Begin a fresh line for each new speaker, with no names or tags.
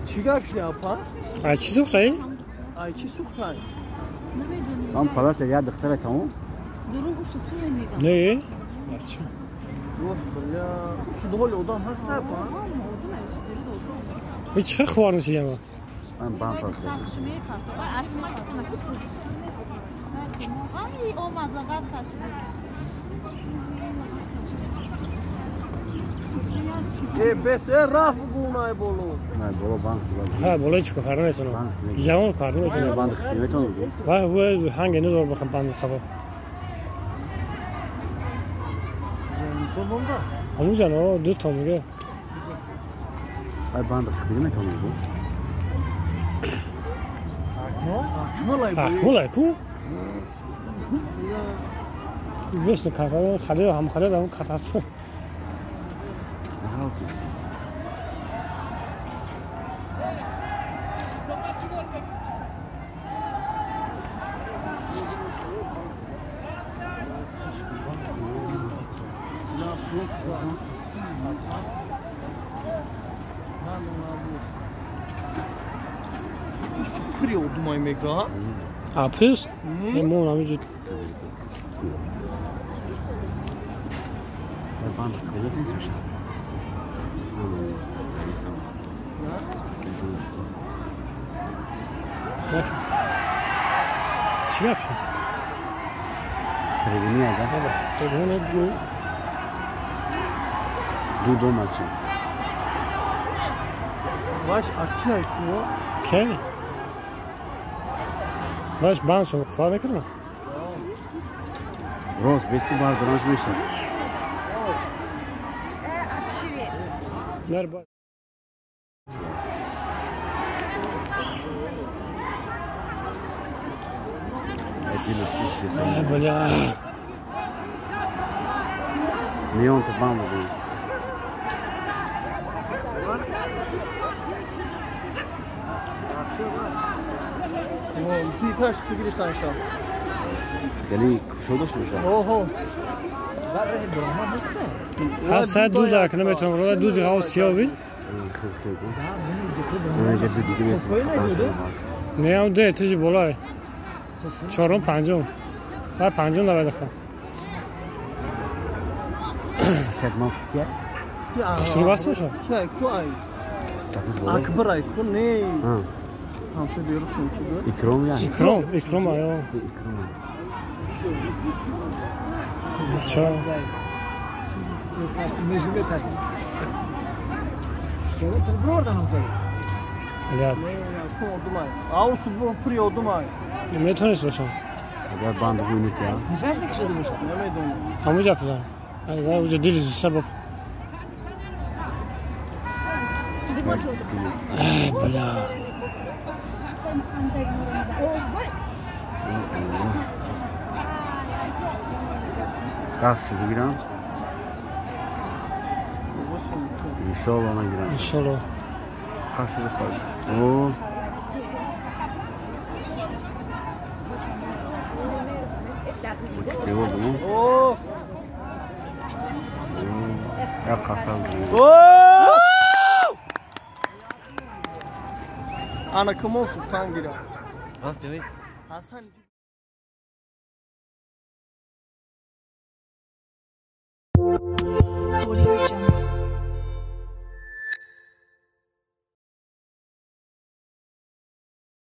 Чӣ гап шуди, апа?
Ай чӣ сӯхтай?
Ай чӣ сӯхтай?
Ман палата я духтара тамом?
Дурӯғу сӯхта мегам.
Не, бача.
Бля, судҳоли одам ҳаст, апа?
И чӣ хвор нишидам?
Ман бам палата.
Ай, омад лағат кард.
Э, бес, э, рафт гунай боло.
Не, боло банк.
Ха, боло чӣ кор наметонам. Ягон кор наметонам.
Банд наметонам.
Ва, ва, ҳанге надор бахам банд хаба. Ҳамуҷа но ду то мега.
Ай банд наметонам.
Акмал ку? Бес ката хади ҳам хади ҳам ката.
Пури одумай мега?
А плюс? Мо намеҷуд. Чӣ гап шуд?
Трибуни ага.
Трибуни ду.
Ду дома чи.
Ваш акиай ку?
Ке? Ваш банд шумо кор мекунад?
Рост, бести бар дранж мешавад.
Нар ба. Бля.
Миён то бам буд.
Тикаш ки гирифтан шав.
Яъне кушода шуд.
Оҳо.
Ҳа сад ду дар кана метавонам рода ду диға сиёҳ бин. Не, ам ду этажи болай. Чорум, панҷум. Ва панҷум навад ха. Хушрӯ бас боша?
Ки ку ай? Акбар ай ку не. Ҳамсоя берушон ки буд?
Икром я.
Икром, икром ай.
Икром.
Бача.
Метарсим, межи метарсим. Бурдан ам.
Бля.
Ку одумай. Ау суб пури одумай.
Метавонист бошам.
Агар банд гӯйнит я.
Пожарник шуда бошад.
Намедонам.
Ҳамуҷа пулан. Ай, уҷа дили сабаб. Бля.
Даст бигирам. Иншоалло мегирам.
Иншоалло.
Қасд қас. О. Чего было?
О!
Я қасд.
О! Ана кимон сӯхтан гирам.
Рафтем?
Ҳасан.